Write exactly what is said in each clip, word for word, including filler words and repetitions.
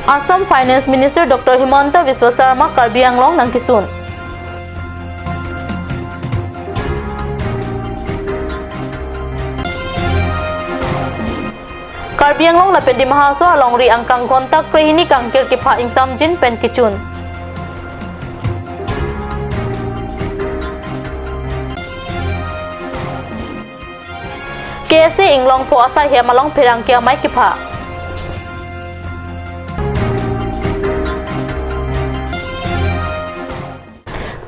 Assam Finance Minister Doctor Himanta Biswa Sarma Karbi Anglong nangkesun. Karbi Anglong lapen Dima Hasao alongri angkang ghonta krehini kangkir kepha ingsamjin pen kechun. K S A Inglongpho asaihem along pherangke amei kepha.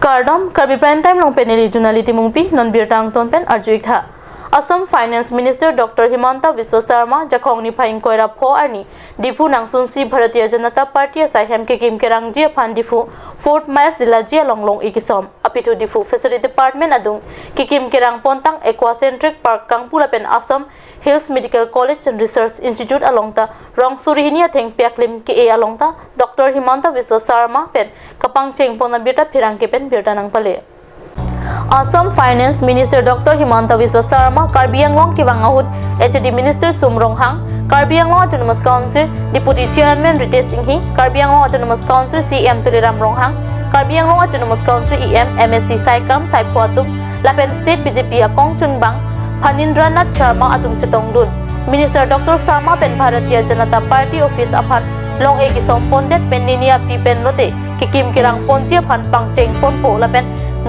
Kardom, Karbi Prime Time along pen neli Junali Timungpi, non birta angton pen arju-ik tha. Assam Finance Minister Doctor Himanta Biswa Sarma Jakhong niphai ingkoi ra pho arni Diphu nangsunsi Bharatiya Janata Party asaihem kekim kerangji aphan Diphu Fort Miles Dillaji along long-e kesom. Apithu Diphu Fishery Department adung kekim kerang pontang Aquacentric Park kangpu lapen Assam Hills Medical College and Research Institute along ta rong suri hini athengpi aklim ke-e along ta Doctor Himanta Biswa Sarma pen kapangcheng pon abirta pherangke pen birta nangpale. Assam Finance Minister Doctor Himanta Biswa Sarma Karbi Anglong kevang ahut H A D Minister Sum Ronghang, Karbi Anglong Autonomous Council Deputy Chairman Ritesh Enghi, Karbi Anglong Autonomous Council C E M Tuliram Ronghang, Karbi Anglong Autonomous Council E M, M A C saikam saipho atum lapen State B J P akong chunbang Phanindra Nath Sharma atum chetongdun. Minister Doctor Sarma pen Bharatiya Janata Party office aphan long-e kesom pondet pen nini api pen lote kekim kerang ponji aphan pangcheng ponpo lapen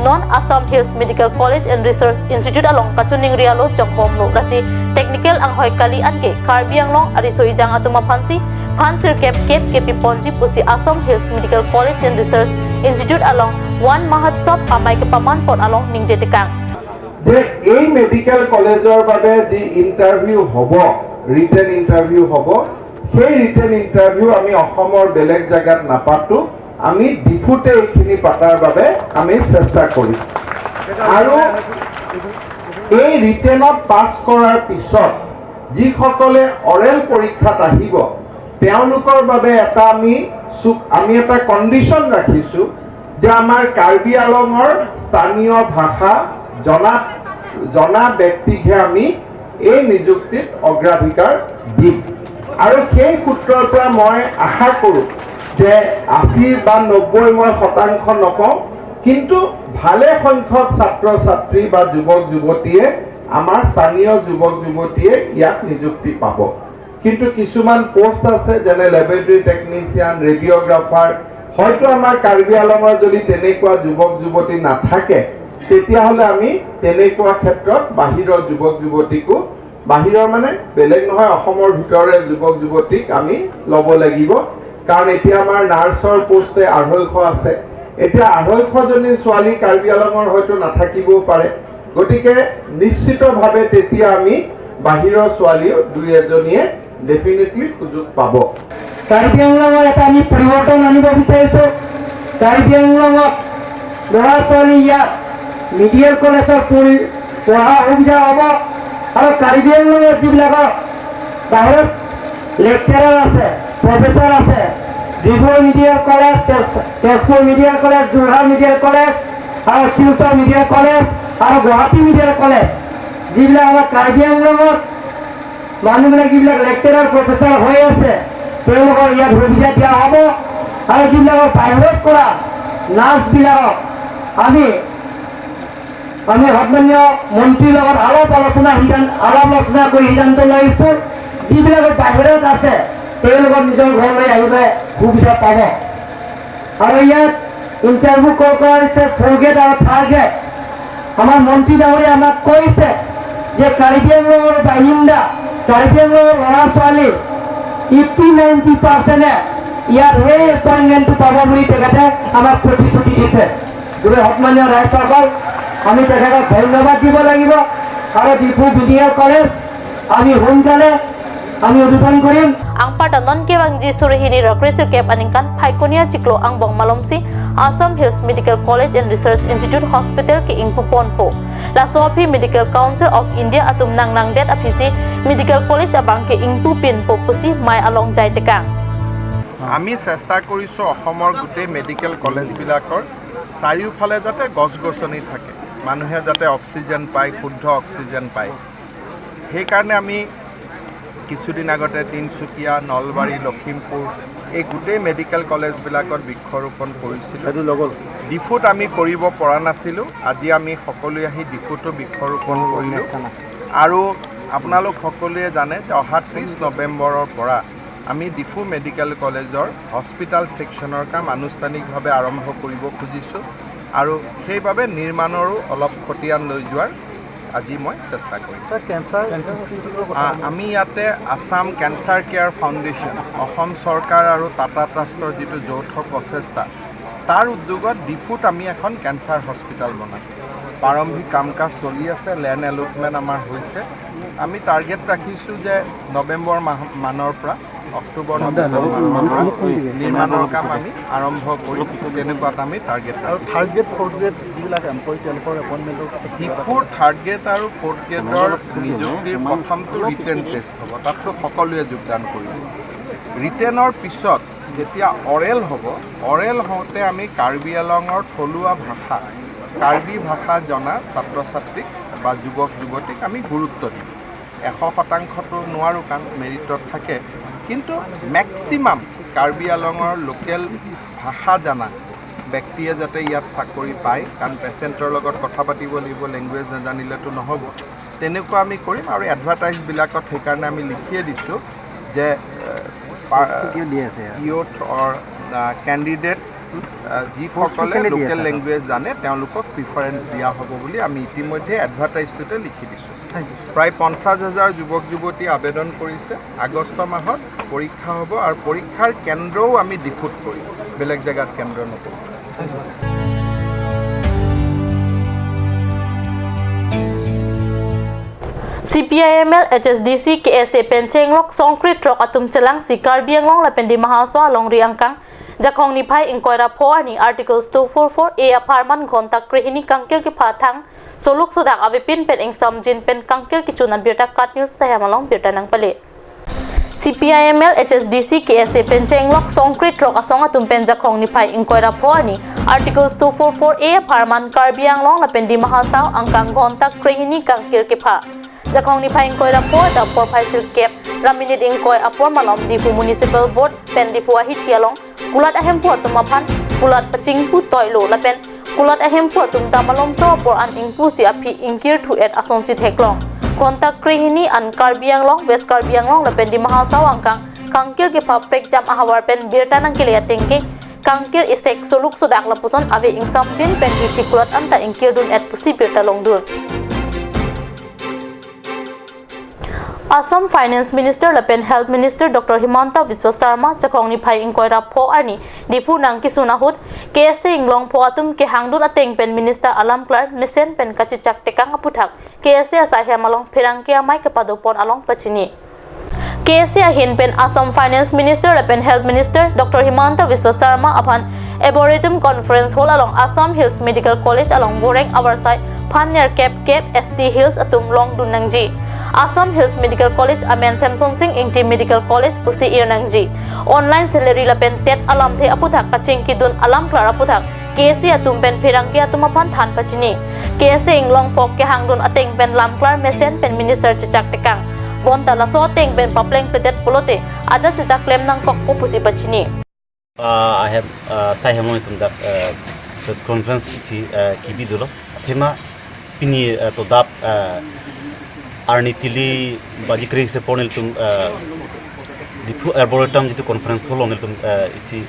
non Assam Hills Medical College and Research Institute along kachiningri alo chokbomlo, lasi technical anghoi kali anke Karbi Anglong ariso ejang atum aphansi phan sirkep kep kepi ponji pusi Assam Hills Medical College and Research Institute along Van Mahotsav amei kepaman pon along ningje tekang. যে এই মেডিকেল কলেজৰ বাবে যি ইণ্টাৰভিউ হ'ব, written interview হ'ব, সেই written interview আমি অসমৰ বেলেগ জেগাত নাপাতো, আমি ডিফুতে এইখিনি পাতাৰ বাবে আমি চেষ্টা কৰিম। আৰু এই ৰিটেনত পাছ কৰাৰ পিছত যিসকলে অৰেল পৰীক্ষাত আহিব, তেওঁলোকৰ বাবে এটা আমি চুক-, আমি এটা কণ্ডিশ্যন ৰাখিছোঁ যে আমাৰ কাৰ্বি আলঙৰ স্থানীয় ভাষা জনা, জনা ব্যক্তিকহে আমি এই নিযুক্তিত অগ্ৰাধিকাৰ দিম। আৰু সেই সূত্ৰৰ পৰা মই আশা কৰোঁ যে আশী বা নব্বৈ মই শতাংশ নকওঁ, কিন্তু ভালে সংখ্যক ছাত্ৰ ছাত্ৰী বা যুৱক যুৱতীয়ে, আমাৰ স্থানীয় যুৱক যুৱতীয়ে ইয়াত নিযুক্তি পাব। কিন্তু কিছুমান পোষ্ট আছে, যেনে লেবৰেটৰী টেকনিচিয়ান, ৰেডিঅ'গ্ৰাফাৰ, হয়তো আমাৰ কাৰ্বি আলঙৰ যদি তেনেকুৱা যুৱক যুৱতী নাথাকে, তেতিয়াহ'লে আমি তেনেকুৱা ক্ষেত্ৰত বাহিৰৰ যুৱক যুৱতীকো, বাহিৰৰ মানে বেলেগ নহয়, অসমৰ ভিতৰৰে যুৱক যুৱতীক আমি ল'ব লাগিব। কাৰণ এতিয়া আমাৰ নাৰ্ছৰ পোষ্টে আঢ়ৈশ আছে। এতিয়া আঢ়ৈশজনী ছোৱালী কাৰ্বি আলঙৰ হয়তো নাথাকিবও পাৰে। গতিকে নিশ্চিতভাৱে তেতিয়া আমি বাহিৰৰ ছোৱালীও দুই এজনীয়ে ডেফিনেটলি সুযোগ পাব। কাৰ্বি আংলঙত এটা আমি পৰিৱৰ্তন আনিব বিচাৰিছো। কাৰ্বি আংলঙত ল'ৰা ছোৱালী ইয়াত মিডিকেল কলেজত পঢ়ি পঢ়া সুবিধা হ'ব আৰু কাৰ্বি আংলঙত যিবিলাকৰ বাহিৰত লেকচাৰাৰ আছে, প্ৰফেচাৰ আছে, ডিব্ৰুগড় মিডিকেল কলেজ, তেজ- তেজপুৰ মিডিকেল কলেজ, যোৰহাট মিডিকেল কলেজ আৰু শিলচৰ মিডিকেল কলেজ আৰু গুৱাহাটী মিডিকেল কলেজ, যিবিলাক আমাৰ কাৰ্বি আংলঙত মানুহবিলাক যিবিলাক লেকচাৰাৰ প্ৰফেচাৰ হৈ আছে, তেওঁলোকৰ ইয়াত সুবিধা দিয়া হ'ব। আৰু যিবিলাকৰ বাহিৰত কৰা নাৰ্ছবিলাকক আমি আমি সন্মানীয় মন্ত্ৰীৰ লগত আলাপ আলোচনা সিদ্ধান্ত আলাপ আলোচনা কৰি সিদ্ধান্ত লৈছো, যিবিলাকৰ বাহিৰত আছে তেওঁলোকৰ নিজৰ ঘৰলৈ আহিবলৈ সুবিধা পাব। আৰু ইয়াত ইণ্টাৰভিউ কল কৰা হৈছে ফ'ৰ গ্ৰেড আৰু থাৰ্ড গ্ৰেড। আমাৰ মন্ত্ৰী ডাঙৰীয়া আমাক কৈছে যে কাৰ্বি আংলঙৰ বাসিন্দা, কাৰ্বি আংলঙৰ ল'ৰা ছোৱালী এইটি নাইণ্টি পাৰ্চেণ্টে ইয়াত সেই এপইণ্টমেণ্টটো পাব বুলি তেখেতে আমাক প্ৰতিশ্ৰুতি দিছে। গতিকে সন্মানীয় ৰাইজসকল, আমি তেখেতক ধন্যবাদ দিব লাগিব আৰু ডিফু মিডিকেল কলেজ আমি সোনকালে আমি উদ্বোধন কৰিম। Angparta non kevangji suri hini ra kresirkep aningkan Phaikuni achiklo angbong malomsi Assam Hills Medical College and Research Institute Hospital ke-ingpu ponpo. Laso aphi Medical Council of India atum nangnangdet aphisi Medical College abang ke-ingpu pinpo pusi mei along jai tekang. আমি চেষ্টা কৰিছোঁ অসমৰ গোটেই মেডিকেল কলেজবিলাকৰ চাৰিওফালে যাতে গছ গছনি থাকে, মানুহে যাতে অক্সিজেন পায়, শুদ্ধ অক্সিজেন পায়। সেইকাৰণে আমি কিছুদিন আগতে তিনিচুকীয়া, নলবাৰী, লখিমপুৰ, এই গোটেই মেডিকেল কলেজবিলাকত বৃক্ষৰোপণ কৰিছিলোঁ। ডিফুত আমি কৰিব পৰা নাছিলোঁ। আজি আমি সকলোৱে আহি ডিফুতো বৃক্ষৰোপণ কৰিলোঁ। আৰু আপোনালোক সকলোৱে জানে যে অহা ত্ৰিছ নৱেম্বৰৰ পৰা আমি ডিফু মেডিকেল কলেজৰ হস্পিটেল ছেকশ্যনৰ কাম আনুষ্ঠানিকভাৱে আৰম্ভ কৰিব খুজিছোঁ আৰু সেইবাবে নিৰ্মাণৰো অলপ খতিয়ান লৈ যোৱাৰ আজি মই চেষ্টা কৰিম। ছাৰ, কেঞ্চাৰ ইনষ্টিটিউটৰ কথা আ, আমি ইয়াতে আছাম কেঞ্চাৰ কেয়াৰ ফাউণ্ডেশ্যন, অসম চৰকাৰ আৰু টাটা ট্ৰাষ্টৰ যিটো যৌথ প্ৰচেষ্টা, তাৰ উদ্যোগত ডিফুত আমি এখন কেঞ্চাৰ হস্পিটেল বনাম। প্ৰাৰম্ভিক কাম কাজ চলি আছে, লেণ্ড এলটমেণ্ট আমাৰ হৈছে। আমি টাৰ্গেট ৰাখিছোঁ যে নৱেম্বৰ মাহ মানৰ পৰা, অক্টোবৰ নৱেম্বৰ মানৰ পৰা নিৰ্মাণৰ কাম আমি আৰম্ভ কৰিম, তেনেকুৱাত আমি টাৰ্গেট আৰু ৰাখিছোঁ। থাৰ্ড গ্ৰেড, ফ'ৰ্থ গ্ৰেড যিবিলাক এমপ্লয়ী, তেওঁলোকৰ এপইণ্টমেণ্টৰ কথা ডিফুৰ থাৰ্ড গ্ৰেড আৰু ফ'ৰ্থ গ্ৰেডৰ নিযুক্তিৰ প্ৰথমটো ৰিটেন টেষ্ট হ'ব, তাততো সকলোৱে যোগদান কৰিব। ৰিটেনৰ পিছত যেতিয়া অৰেল হ'ব, অৰেল হওঁতে আমি কাৰ্বি আংলঙৰ থলুৱা ভাষা, কাৰ্বি ভাষা জনা ছাত্ৰ ছাত্ৰীক বা যুৱক যুৱতীক আমি গুৰুত্ব দিম। এশ শতাংশটো নোৱাৰোঁ, কাৰণ মেৰিটত থাকে, কিন্তু মেক্সিমাম কাৰ্বি আংলঙৰ লোকেল ভাষা জনা ব্যক্তিয়ে যাতে ইয়াত চাকৰি পায়, কাৰণ পেচেণ্টৰ লগত কথা পাতিব লাগিব, লেংগুৱেজ নাজানিলেতো নহ'ব। তেনেকুৱা আমি কৰিম আৰু এডভাৰটাইজবিলাকত সেইকাৰণে আমি লিখিয়ে দিছোঁ যে, এ, পা-, কিয় দি আছে ইয়াত? ইউথ অৰ, আ, কেণ্ডিডেটছ, আ, যিসকলে লোকেল লেংগুৱেজ জানে, তেওঁলোকক প্ৰিফাৰেঞ্চ দিয়া হ'ব বুলি আমি ইতিমধ্যে এডভাৰটাইজটোতে লিখি দিছোঁ। Thank you. প্ৰায় পঞ্চাছ হাজাৰ যুৱক যুৱতী আবেদন কৰিছে। আগষ্ট মাহত পৰীক্ষা হ'ব আৰু পৰীক্ষাৰ কেন্দ্ৰও আমি ডিফুত কৰিম, বেলেগ জেগাত কেন্দ্ৰ নকৰোঁ। C P I M L, H S D C, K S A pen chenglok songkre throk atum chelangsi Karbi Anglong lapen Dima Hasao alongri angkang Jakhong niphai ingkoi ra pho arni Articles two four four A apharman ghonta krehini kangkir kepha thang soluk sodak avepin pen ingsamjin pen kangkir kechun abirta KAT News ahem along birta nangpale. C P I M L, H S D C, K S A pen chenglok songkre throk asong atum pen Jakhong niphai ingkoi ra pho arni Articles two four four A apharman Karbi Anglong lapen Dima Hasao angkang ghonta krehini kangkir kepha. Jakhong niphai ingkoi ra pho ta porphai sirkep ra minute ingkoi apor malom Diphu Municipal Board pen Diphu ahithi along kulat ahemphu atum aphan kulat pachingpu toilo lapen kulat ahemphu atum ta malomso apor an ingpusi aphi ingkir thu-et asonsi theklong. Ghonta krehini an Karbi Anglong, West Karbi Anglong lapen Dima Hasao angkang kangkir kepha prekjam ahavar pen birta nangkele atengke kangkir isek soluk sodak lapuson ave ingsamjin pen hithi kulat anta ingkirdun-et pusi birta longdun. Assam Finance Minister lapen Health Minister Doctor Himanta Biswa Sarma Jakhong niphai ingkoi ra pho arni Diphu nangkesun ahut K S A inglong pho atum kehangdun ateng pen Minister alam klar mesen pen kachechak tekang aputhak K S A asai hem along pherangke amei kepadopon along pachini. K S A ahin pen Assam Finance Minister lapen Health Minister Doctor Himanta Biswa Sarma aphan Arboretum Conference Hall along Assam Hills Medical College along boreng avarsai phan nerkep kep S T Hills atum longdun nangji. Assam Hills Medical College amen Semsonsing Ingti Medical College pusi ir nangji. Online salary lapen TET alamthe aputhak kachingkidun alam klar aputhak K S A atum pen pherangke atum aphan than pachini. K S A inglong pho kehangdun ateng pen lamklar mesen pen minister chechak tekang. Bonta laso ateng pen papleng pedet pulote ajat seta klem nangkokpo pusi pachini. Ah, ahem, ah, sai hem along itum dak, eh, press conference isi, eh, kebi dolo. Athema pini, eh, todap, eh, arni tili baji kre-isi apor nelitum, eh, Diphu Arboretum jitu conference hall along nelitum, eh, isi,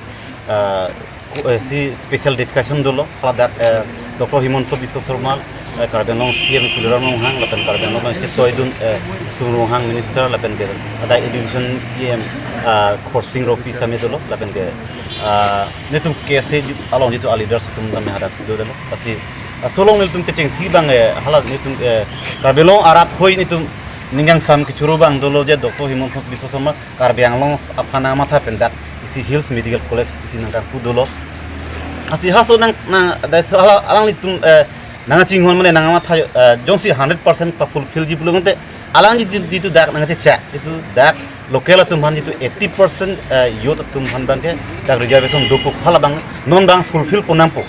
eh, ko-, eh, isi special discussion dolo. Hala dak, eh, Doctor Himanta Biswa Sarma, eh, Karbi Anglong C M Tuliram Ronghang, lapen Karbi Anglong kechetoidun, eh, Sum Ronghang Minister, lapen ke adai Education E M, eh, Khorsing Rongpi sitame dolo, lapen ke, eh, nelitum K S A along jitu a leaders atum tame hadak si dolo. Lasi, eh, laso along nelitum kechengsi abang, eh, hala nelitum, eh, Karbi Anglong arat hoi nelitum ning kangsam kechoro abang dolo je Doctor Himanta Biswa Sarma Karbi Anglong aphan nangmatha pen dak isi Hills Medical College isi nangkangpu dolo. Lasi halaso nang, nang, dak so hala alanglitum, eh, nangchinghon mane nangmatha, eh, jongsi hundred percent pa-fulfillji pulo tangte alang jitu, jitu dak nangchecha, jitu dak local atum aphan jitu eighty percent, eh, youth atum aphan abangke dak reservation dopo, hala abang non abang fulfill pon nangpo.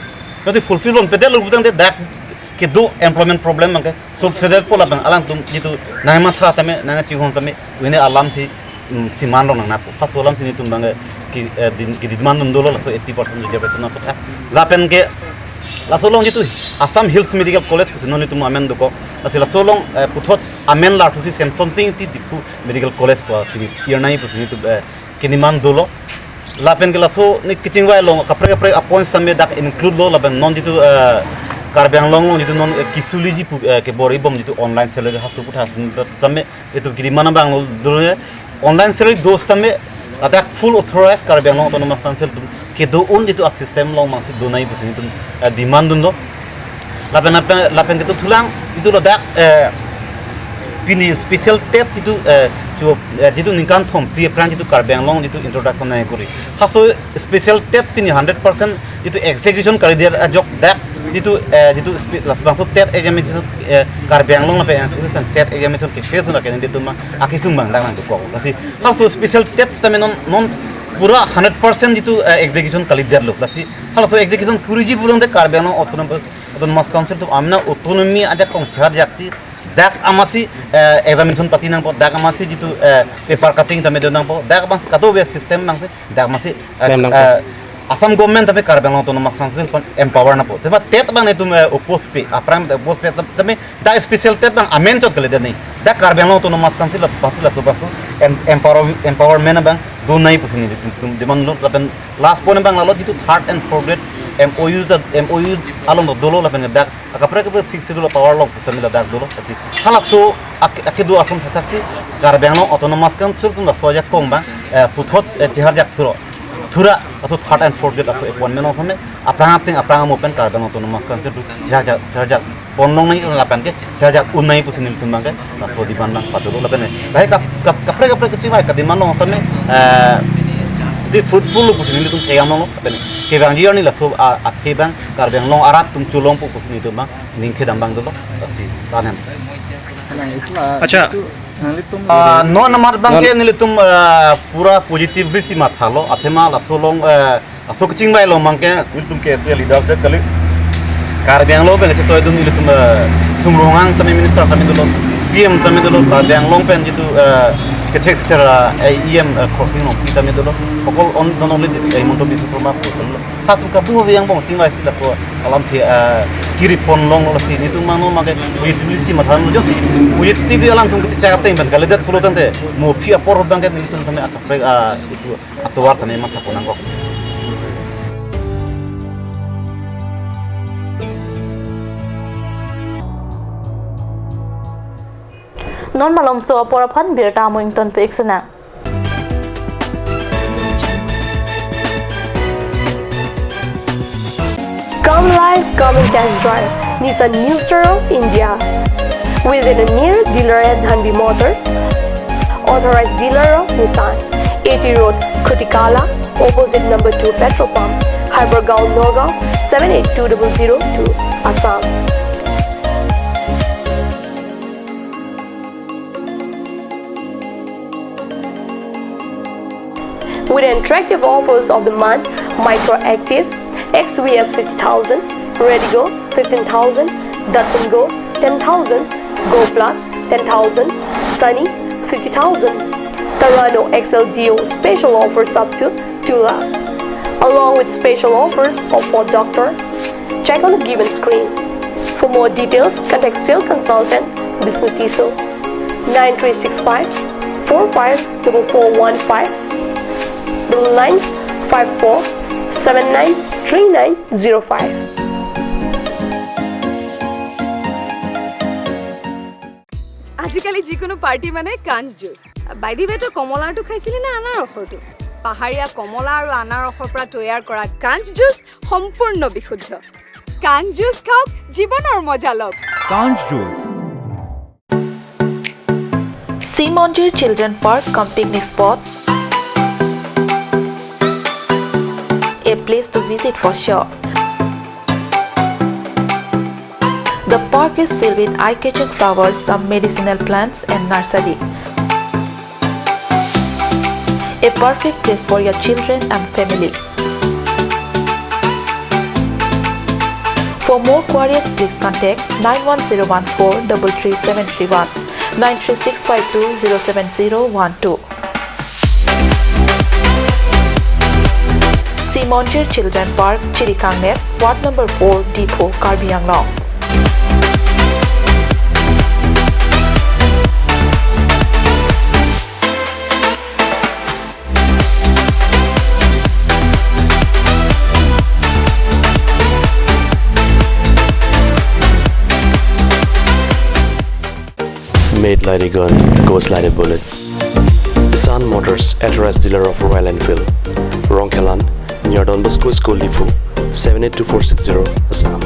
Jongsi fulfill pon pedetlo putangte dak kedo employment problem abangke solve sedetpo labang alangtum jitu nangmatha tame nangchinghon tame une alam si, mm, si manrong nangnapo. Halaso alam si netum abangke ki, eh, din, kidemand dun dolo laso eighty percent reservation aputhak. Lapen ke laso along jitu Assam Hills Medical College pusi non netum amen dokok. Lasi laso along, eh, puthot amen larthusi Semson Sing Ingti Diphu Medical College pusi irnai pusi netum, eh, kidemand dolo. Lapen ke laso ne kachingvai along kaprek kaprek a-points tame dak include lo lapen non jitu, eh, Karbi Anglong along jitu non, eh, kesoliji pu, eh, kebor-ibom jitu online salary halaso aputhak tame itum kidemand abang lo dolo ne online salary do setame ladak full authorized Karbi Anglong Autonomous Council atum kedo un jitu a-system along abangsi donai pusi netum, eh, demand dunlo. Lapen lapen lapen ketuthulang jitu ladak, eh, pini special TET jitu, eh, chu, eh, jitu ningkan thomphli aphrang jitu Karbi Anglong jitu introduction nangkuri. Halaso special TET pini hundred percent jitu execution kalidet ajok dak jitu, eh, jitu spe-, labangso TET examination, eh, Karbi Anglong lapen N C Hills pen TET examination ke face dun a-candidate atum akesung abang dak nangdokok. Lasi halaso special TET tame non non pura hundred percent jitu, eh, execution kalidetlo. Lasi halaso execution kuriji pulote Karbi Anglong Autonomous, Autonomous Council atum amena autonomy ajakong charjaksi dak amatsi, eh, examination pati nangpo, dak amatsi jitu, eh, paper cutting tame do nangpo, dak abangsi kadokave system abangsi dak amatsi, eh, Mem nangpo. Eh, Assam government tame Karbi Anglong Autonomous Council pen empower nangpo. Tema TET abang netum, eh, oppose pe, aphrang oppose pe tam-, tame dak special TET abang amen chot kalidet nangji. Dak Karbi Anglong Autonomous Council la pasi laso pasu em-, empower, empowerment abang donai pusi netum demand lo. Lapen last point abang lalo jitu third and fourth grade M O U ta, M O U along dolo lapen dak akaprek kaprek Sixth Schedule power lo pusi ladak dolo. Lasi halaso ak-, akedo ason thakthaksi Karbi Anglong Autonomous Council atum laso ajakong abang, eh, puthot, eh, chiharjak thuro. Thura laso third and fourth grade laso appointment along tame aphrang apting aphrang amo pen Karbi Anglong Autonomous Council atum chiharjak, chiharjak pon longnangji lapen ke chiharjak unnangji pusi nelitum abangke laso demand abang padolo lapen ke. Lahai kap-, kap-, kaprek kaprek kachingvai kademand along tame, eh, si fruitful lo pusi nelitum thekdam longlo lapen ke kevangji arni laso a-, athe abang Karbi Anglong arat atum cholongpo pusi nelitum abang ning thekdam abang dolo. Lasi tanem. Acha. Itu, nanglitum Ah, non amat abangke Non- nelitum, ah, pura positively si mathalo. Athema laso along, eh, laso kachingvai along abangke nelitum K S A leader te kali. Karbi Anglong pen kachetoi dun nelitum, eh, Sum Ronghang tame minister tame dolo, C M tame dolo, Karbi Anglong pen jitu, eh, kethek sera, eh, E M, eh, Khorsing Rongpi tame dolo. Okol on, not only, eh, Himanta Biswa Sarma dolo. Halatum kadokave angbong chingvaisi laso alamthe, ah, kiri pon longlo. Lasi nelitum mano make positively si matha lo, jongsi positively alangtum kachechak ateng pen kalidet pulo tangte mo aphi apor abangke nelitum tame akaprek, ah, itu atovar tame matha pon nangkok. Non malomso apor aphan birta amo ingtonpik sinang. Come live, come and test drive Nissan New Star of India. Visit a nearest dealer at Dhanvi Motors, authorized dealer of Nissan, A T Road, Khutikala, opposite number two petrol pump, Hypergaon, Nagaon, seven eight two double zero two, Assam. With attractive offers of the month, Micra Active, X V S fifty thousand, Redigo fifteen thousand, Datsun Go ten thousand, Go Plus ten thousand, Sunny fifty thousand, Terrano X L D O special offers up to two lakh, along with special offers of Ford Doctor. Check on the given screen. For more details, contact sales consultant Bisnu Tisso, nine three six five four five double four one five, double nine five four seven nine three nine zero five. আজিকালি যিকোনো পাৰ্টি মানে কাঞ্চ juice. By the ৱে, তই কমলাৰটো খাইছিলি নে আনাৰসৰটো? পাহাৰীয়া কমলা আৰু আনাৰসৰ পৰা তৈয়াৰ কৰা কাঞ্চ জুচ সম্পূৰ্ণ বিশুদ্ধ। কাঞ্চ জুচ খাওক, জীৱনৰ মজা লওক। Kanch Juice. Simonjir Children Park cum picnic spot, a place to visit for sure. The park is filled with eye-catching flowers, some medicinal plants and nursery. A perfect place for your children and family. For more queries, please contact nine one zero one four double three seven three one, nine three six five two zero seven zero one two. Simonjir Children Park, Chirikangnet, Ward number four, Diphu, Karbi Anglong. Made like a gun, goes like a bullet. Sun Motors, authorized dealer of Royal Enfield. Rongkhelan, near Don Bosco School, Diphu, seven eight two four six zero, Assam.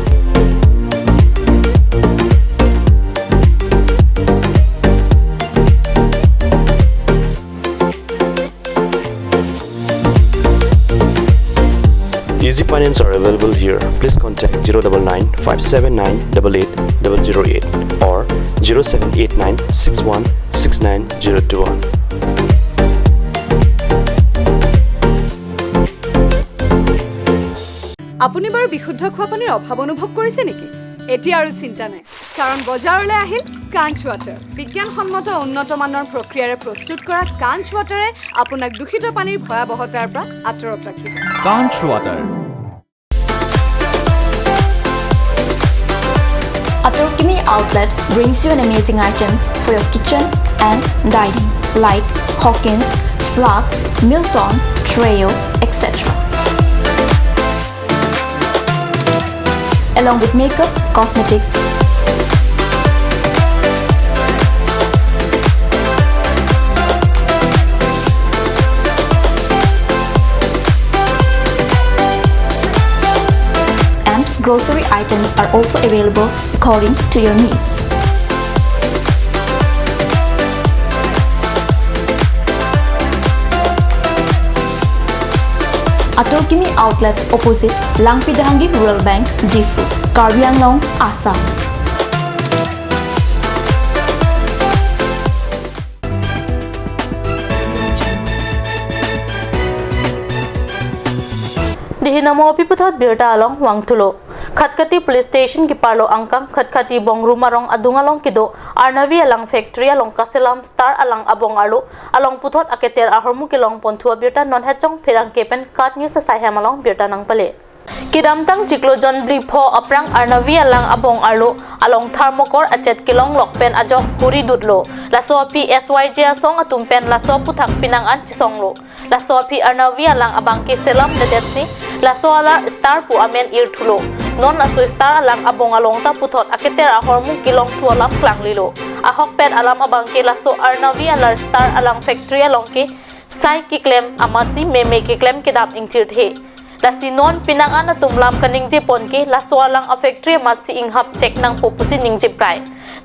Easy Finance are available here. Please contact zero double nine five seven nine double eight double zero eight or zero seven eight nine six one six nine zero two one. আপুনি বাৰু বিশুদ্ধ খোৱা পানীৰ অভাৱ অনুভৱ কৰিছে নেকি? এতিয়া আৰু চিন্তা নাই, কাৰণ বজাৰলৈ আহিল কাঞ্চ ৱাটাৰ। বিজ্ঞানসন্মত উন্নত মানৰ প্ৰক্ৰিয়াৰে প্ৰস্তুত কৰা কাঞ্চ ৱাটাৰে আপোনাক দূষিত পানীৰ ভয়াৱহতাৰ পৰা আঁতৰত ৰাখিব। Kanch Water. Atorkimi Outlet brings you an amazing items for your kitchen and dining, like Hawkins, Flask, Milton, Treo, et cetera. Along with makeup, cosmetics, and grocery items are also available according to your needs. Atorkimi Outlet, opposite Langpi Dehangi Rural Bank, Diphu, Karbi Anglong, Assam. Dihi namo api puthot birta along vangthulo. Khatkhati Police Station keparlo angkang Khatkhati Bongruma Rong adung along kedo Arnavi alang factory along kaselam Star alang abong arlo along puthot aketer ahormu kelongponthu abirta non hechong pherangke pen KAT News asai hem along birta nangpale. Kedamtang chiklo jonbri pho aphrang Arnavi alang abong arlo along thermocol achet kelonglok pen ajok kuri dutlo. Laso aphi S Y J asong atum pen laso aputhak pinang an chesonglo. Laso aphi Arnavi alang abangke selamledetsi laso alar Star pu amen irthulo. Non laso Star alang abong along ta puthot aketer ahormu kelongthu alam klanglelo. Ahokpet alam abangke laso Arnavi alar Star alang factory along ke sai keklem amatsi meme keklem kedam ingthirthe. Lasi non pinang an atum lam kaningjeponke laso alang a factory amatsi inghap chek nangpo pusi ningjeprai.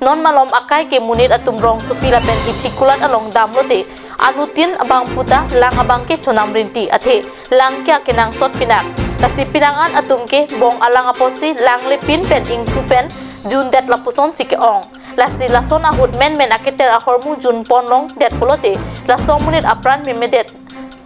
Non malom akai ke monit atum rongsopi lapen ithi kulat along damlote anuttin abangphu ta lang abangke chonam rinti athe lang ke akenangsot pinak. Lasi pinang an atum ke bong alang apotsi lang lepin pen ingpu pen jundet lapusonsi ke-ong. Lasi lason ahut menmen aketer ahormu junpon longdet pulote laso amonit apran memedet.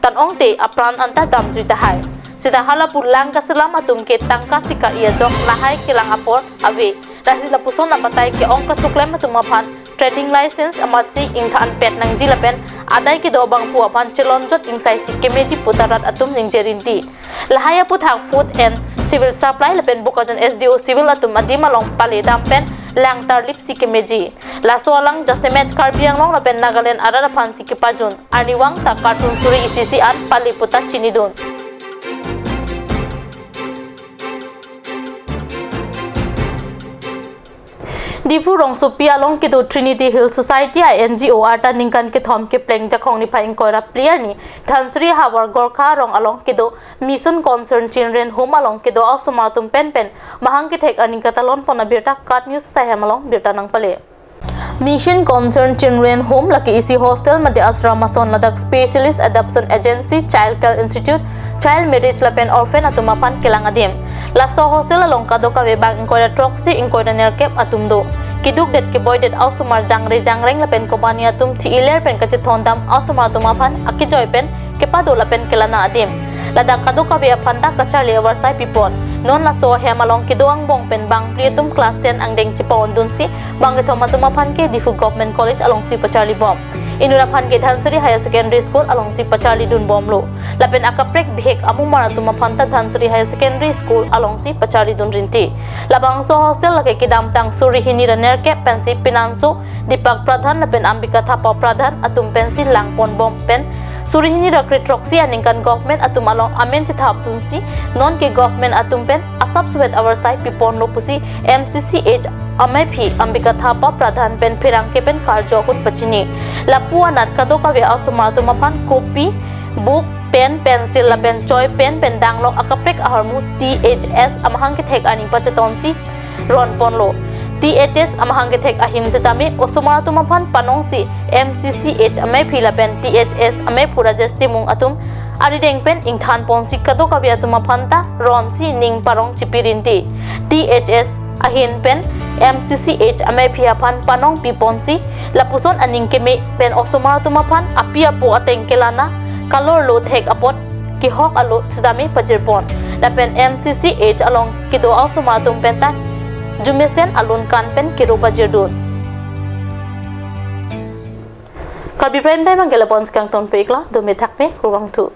Tan ongte apran anta damjui tahai. Seta halapu lang kaselam atum ke tangka sikar-i ajok lahai kelang apor ave. Lasi lapuson abatai ke-ong kachoklem atum aphan trading license amatsi ingthanpet nangji lapen adai kedo abangphu aphan chelonjot ingsaisi kemeji puta rat atum ningje rinti. Lahai aputhak Food and Civil Supply lapen Bokajan S D O Civil atum adim along pale dam pen lang tarlipsi kemeji. Laso alang jasemet Karbi Anglong lapen Nagaland arat aphansi kepajun. Arnivang ta carton suri isi isi an pale puta chinidun. Diphu rongsopi along kedo Trinity Hill Society a N G O arta ningkan kethom kepleng Jakhong niphai ingkoi ra phli arni Dhansiri havar Gorkha rong along kedo Mission Concern Children Home along kedo a-osomar atum penpen mahang kethek aning katalonpon abirta KAT News asai hem along birta nangpale. Mission Concern Children Home lake isi hostel mate ashram ason ladak Specialist Adoption Agency, Child Care Institute, Child Marriage lapen Orphan atum aphan kelang adim. Laso hostel along kadokave bang ingkoi ra throksi ingkoi ra nerkep atum do. Keduk det keboi det a-osomar jangre jangreng lapen kobani atum thi-iler pen kachethondam a-osomar atum aphan akejoi pen kepado lapen kelana adim. Ladak kadokave aphanta kacharli avarsai pipon. Non laso ahem along kedo angbong pen bangphli atum class ten angdeng chepa-ondunsi bangkethom atum aphan ke Diphu Government College alongsi pacharlibom. Inut aphan ke Dhansiri Higher Secondary School alongsi pacharlidunbomlo. Lapen akaprek bihek amumar atum aphanta Dhansiri Higher Secondary School alongsi pacharlidun rinti. Labangso hostel lake kedamtang suri hini ra nerkep pensi pinanso Deepak Pradhan lapen Ambika Thapa Pradhan atum pensi langponbom pen suri hini ra kre-throksi aningkan government atum along amen chethapdunsi nonke government atum pen asap sopet avarsai piponlo pusi M C C H amaiphi Ambika Thapa Pradhan pen pherangke pen karju ahut pachini. Lapu anat kadokave a-osomar atum aphan kopi, book, pen, pencil lapen choi pen pen danglok akaprek ahormu T H S amahang kethek arni pachetonsi ronponlo. T H S amahang kethek ahin setame osomar atum aphan panongsi M C C H amaiphi lapen T H S amaiphu Rajesh Timung atum arideng pen ingthanponsi kadokave atum aphanta ronsi ning parong chipi rinti. T H S ahin pen M C C H amaiphi aphan panong piponsi lapuson aning keme pen osomar atum aphan api apo ateng kelana kalorlo thek apot kehok alo sitame pajirpon. Lapen M C C H along kedo a-osomar atum penta jumesen alun kan pen kero pajirdun. Karbi Prime Time abangke lapu-an si kangtonpe-iklo, dome thakme, kurvangthu.